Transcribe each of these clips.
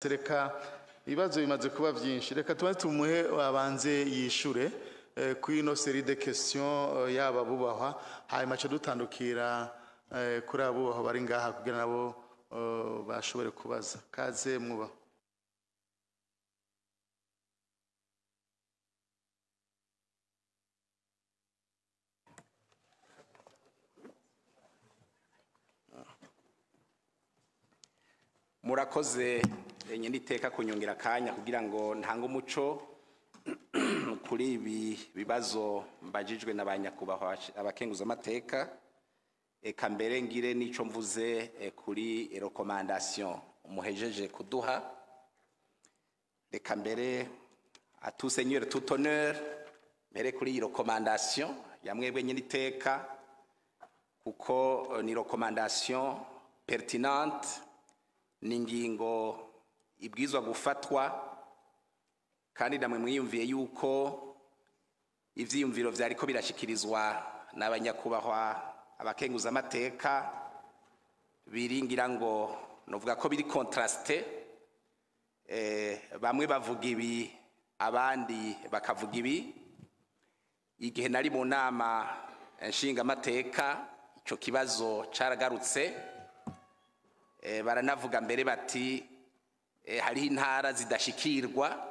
Reka ibibazo bimaze kuba byinshi, reka tubanze tumuhe abanze yishure kuri ino série de questions yaba bubahwa, hanyuma aca dutandukira kuri abubahwa bari ngaha kugira nabo bashobore kubaza. Kaze mwubaha. Murakoze nyine iteka kunyongera akanya kugira ngo ntange umuco kuri ibi bibazo mbajijwe na ba nyakubahwa abakenguzamateka. Eka mbere ngire n'ico mvuze kuri recommandation muhejeje kuduha. Reka mbere, à tout seigneur tout honneur, mbere kuri iyi recommandation ya mwebwe nyine iteka, kuko ni recommandation pertinente, ni ingingo ibwizwa gufatwa. Kandi namwe mwiyumviye yuko ivyiyumviro vyariko birashikirizwa n'abanyakubahwa abakenguzamateka biringira ngo novuga ko biri contrasté, bamwe bavuga ibi, abandi bakavuga ibi. Igihe nari mu nama nshingamateka, ico kibazo caragarutse, baranavuga mbere bati hariho intara zidashikirwa.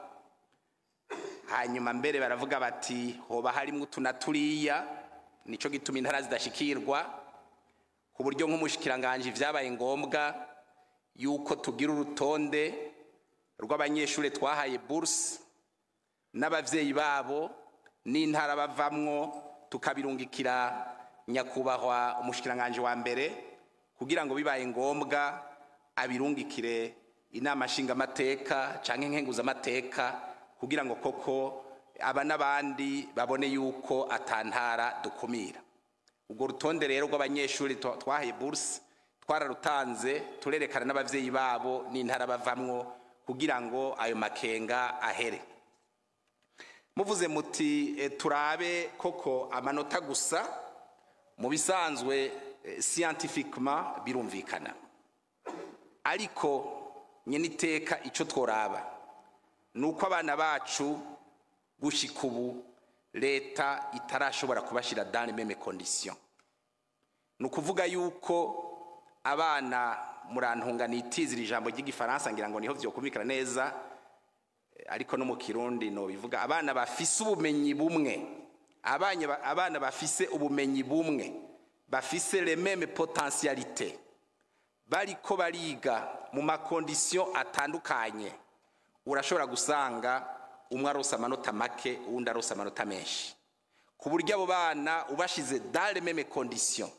Hanyuma mbere baravuga bati hoba harimwo utu na turiya, nico gituma intara zidashikirwa, ku buryo nk'umushikiranganje vyabaye ngombwa yuko tugira urutonde rw'abanyeshure twahaye bourse n'abavyeyi babo n'intara bavamwo, tukabirungikira nyakubahwa umushikiranganje wa mbere kugira ngo bibaye ngombwa abirungikire inama nshingamateka canke nkenguzamateka, kugira ngo koko aba n'abandi babone yuko atantara dukumira. Ubwo rutonde rero rw'abanyeshuri twahaye bourse twararutanze, turerekana n'abavyeyi babo n'intara bavamwo, kugira ngo ayo makenga ahere. Muvuze muti turabe koko amanota gusa. Mu bisanzwe, scientifiquement birumvikana, ariko nyene iteka ico tworaba nuko abana bacu gushika ubu leta itarashobora kubashira dans les mêmes conditions. Ni ukuvuga yuko abana, murantunga nitizira ijambo ry'igifaransa, ngira ngo niho vyokumvikana neza, ariko no mu Kirundi no bivuga, abana bafise ubumenyi bumwe, abana bafise ubumenyi bumwe, bafise les mêmes potentialités, bariko bariga mu ma conditions atandukanye, urashobora gusanga umwe aronsa amanota make, uwundi aronsa amanota menshi, ku buryo abo bana ubashize dans les mêmes conditions,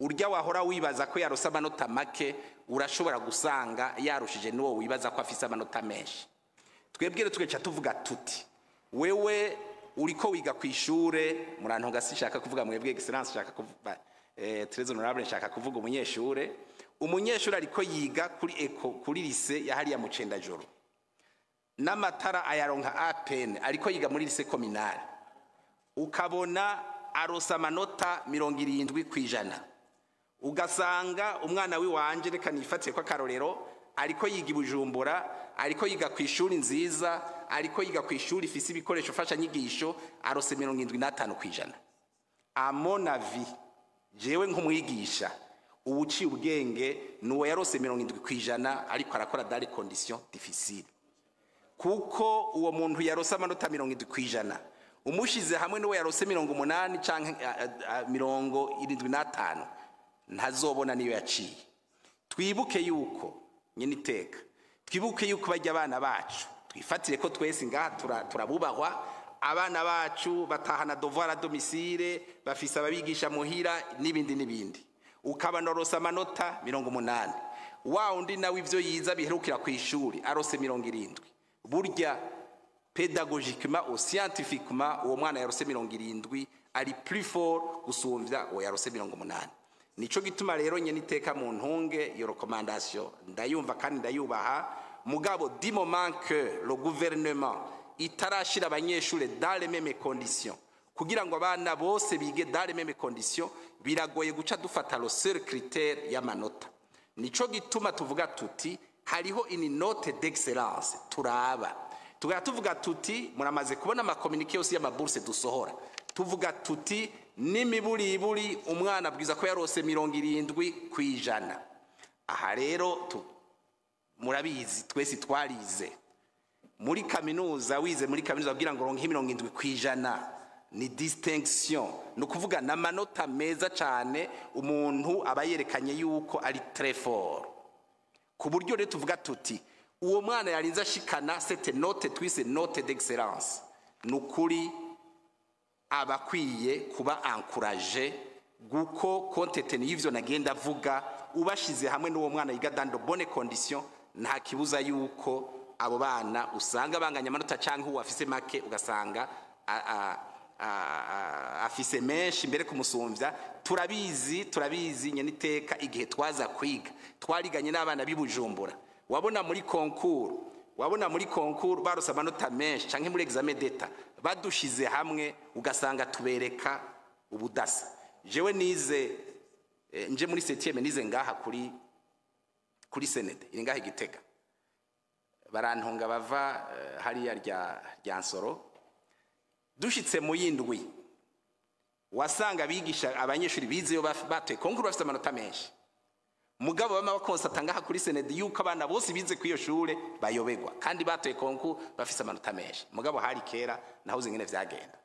urya wahora wibaza ko yaronsa amanota make urashobora gusanga yarushije n'uwo wibaza ko afise amanota menshi. Twebwe rero tugaca tuvuga tuti wewe uriko wiga ku ishure, murantunga sinshaka kuvuga mwebwe excellence, nshaka kuvuga très honorable, nshaka kuvuga umunyeshure. Umunyeshure ariko yiga kuri eco, kuri lycée ya hariya mu Cendajuru, n'amatara ayaronka à peine, ariko yiga muri lycée communale, ukabona arosa amanota 70%. Ugasanga umwana wiwanje, reka nifatiye ko akarorero, ariko yiga i Bujumbura, ariko yiga ku ishuri nziza, ariko yiga ku ishuri ifise ibikoresho mfashanyigisho, arose 75%. À mon avis, jewe nk'umwigisha uwuciye ubwenge, nuwo yarose 70% ariko arakora dans les conditions difficiles, kuko uwo muntu yarose amanota 70% umushize hamwe n'uwo yarose 80 canke 75, ntazobona niyo yaciye. Twibuke yuko nyine iteka, twibuke yuko bajya abana bacu, twifatire ko twese ngaha turabubahwa, abana bacu batahana devoir à domicile, bafise ababigisha muhira n'ibindi n'ibindi. Ukaba narose amanota 80, wa undi nawe ivyo yiza biherukira ku ishuri arose 70. Burya pédagogiquement ou scientifiquement, uwo mwana yarose 70 ari plus fort gusumvya uwo yarose 80. Nico gituma rero nyene iteka mu ntunge, iyo recommandation ndayumva kandi ndayubaha. Mugabo du moment que le gouvernement itarashira abanyeshure dans les mêmes conditions, kugira ngo abana bose bige dans les mêmes conditions, biragoye guca dufata le seul critère y'amanota. Nico gituma tuvuga tuti Hariho une note d'excellence turaba, tugahita tuvuga tuti muramaze kubona ama communiqués yose y'ama bourses dusohora, tuvuga tuti n'imiburiburi umwana abwiza ko yarose 70%. Aha rero murabizi, twese twarize muri kaminuza. Wize muri kaminuza, kugira ngo uronke 70% ni distinction, ni ukuvuga n'amanota meza cyane, umuntu aba yerekanye yuko ari très fort, ku buryo rero tuvuga tuti uwo mwana yarinze ashikana cette note twise note d'excellence, ni ukuri aba akwiye kuba encouragé, guko compte tenu y'ivyo nagenda avuga, ubashize hamwe n'uwo mwana yiga dans de bonnes conditions, nta kibuza yuko abo bana usanga banganya amanota, canke uwo afise make ugasanga afise menshi mbere kumusumvya. Turabizi, turabizi nyene iteka. Igihe twaza kwiga, twariganye n'abana b'i Bujumbura, wabona muri concours barose amanota menshi, canke muri examen d'État, badushize hamwe ugasanga tubereka ubudasa. Jewe nize nje muri 7e, nize ngaha kuri CND iri ngaha i Gitega, barantunga bava hariya rya Nsoro. Dushitse mu yindwi, wasanga abigisha abanyeshuri bizeyo batoye concours bafite amanota menshi, mugabo bama bakonsata ngaha kuri CND yuko abana bose bize kuri iyo shure bayobegwa kandi batoye concours bafise amanota menshi. Mugabo hari kera, naho uzi ingene vyagenda.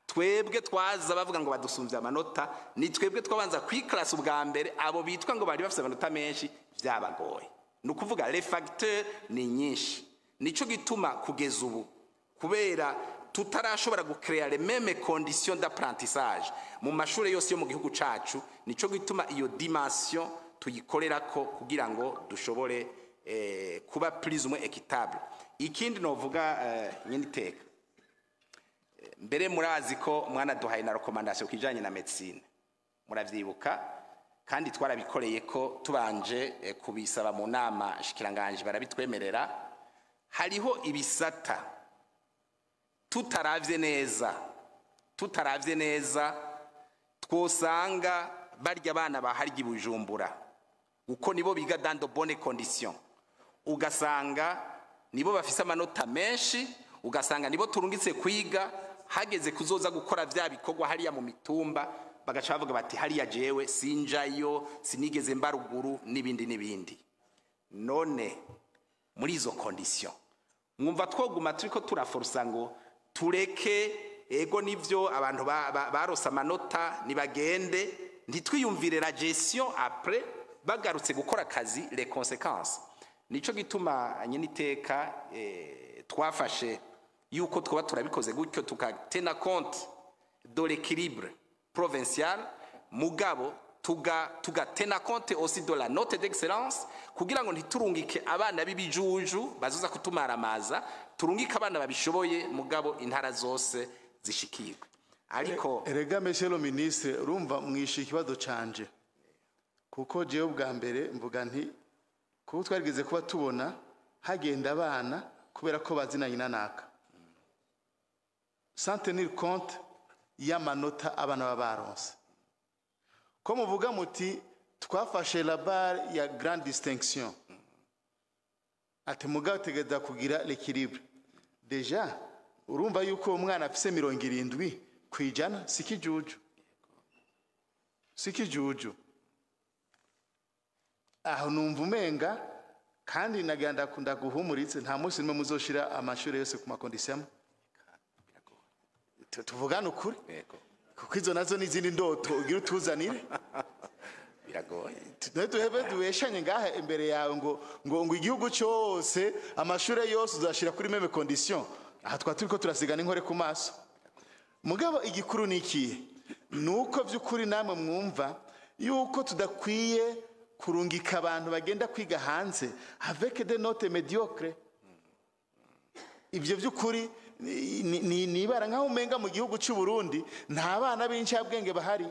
Twebwe twaza bavuga ngo badusumvye amanota, ni twebwe twabanza kwiklasa ubwa mbere. Abo bitwa ngo bari bafise amanota menshi vyabagoye. Ni ukuvuga les facteurs ni nyinshi. Nico gituma kugeza ubu, kubera tutarashobora gucréer les mêmes conditions d'apprentissage mu mashuri yose yo mu gihugu cacu, nico gituma iyo dimension tuyikorerako kugira ngo dushobore kuba plus ou moins équitable. Ikindi novuga, nyene iteka, mbere murazi ko mwana duhaye na recommandation kijanye na médecine, muravyibuka, kandi twarabikoreye ko tubanje kubisaba mu nama shikiranganje, barabitwemerera. Hariho ibisata tutaravye neza twosanga barya abana baharya i Bujumbura, uko nibo biga dans de bonnes conditions, ugasanga nibo bafise amanota menshi, ugasanga nibo turungitse kwiga, hageze kuzoza gukora vya bikorwa hariya mu mitumba, bagaca bavuga bati hariya jewe sinjayo, sinigeze mbaruguru, n'ibindi n'ibindi. None muri izo conditions mwumva twoguma turiko turaforusa ngo tureke ego nivyo abantu barose amanota nibagende, ntitwiyumvire la gestion après bagarutse gukora akazi, les conséquences? Nico gituma nyene iteka twafashe yuko twaba turabikoze gutyo, tukatena compte de l'équilibre provincial, mugabo tugatena compte aussi de la note d'excellence, kugira ngo ntiturungike abana b'ibijuju bazoza kutumaramaza, turungike abana babishoboye, mugabo intara zose zishikirwe. Ariko Erega monsieur le ministre, urumva mwishe ikibazo canje, kuko jewe ubwa mbere mvuga nti kuko twarigeze kuba tubona hagenda abana kubera ko bazinanye na naka, sans tenir compte y'amanota abana baba baronse. Ko muvuga muti twafashe la barre ya grande distinction, ati mugabo tegeza kugira l'équilibre, déjà urumva yuko uwo mwana afise 70% si kijuju, si kijuju. Aho numva umenga kandi nagira ndaguhumuritse, nta munsi nimwe muzoshira amashuri yose ku ma conditions amwe. Tuvugane ukuri, kuko izo nazo n'izindi ndoto ugira utuzanire. Biragoye. Twe duhebe duheshanye ngaha imbere yawe ngo igihugu cyose, amashuri yose uzashira kuri mêmes conditions. Aha twa turiko turasigana inkore ku maso. Mugabo igikuru ni ikihe? Ni uko by'ukuri namwe mwumva yuko tudakwiye kurungika abantu bagenda kwiga hanze avec des notes médiocres. Ibyo by'ukuri ni ibara nkaho umenga mu gihugu cy'u Burundi nta bana b'incabwenge bahari.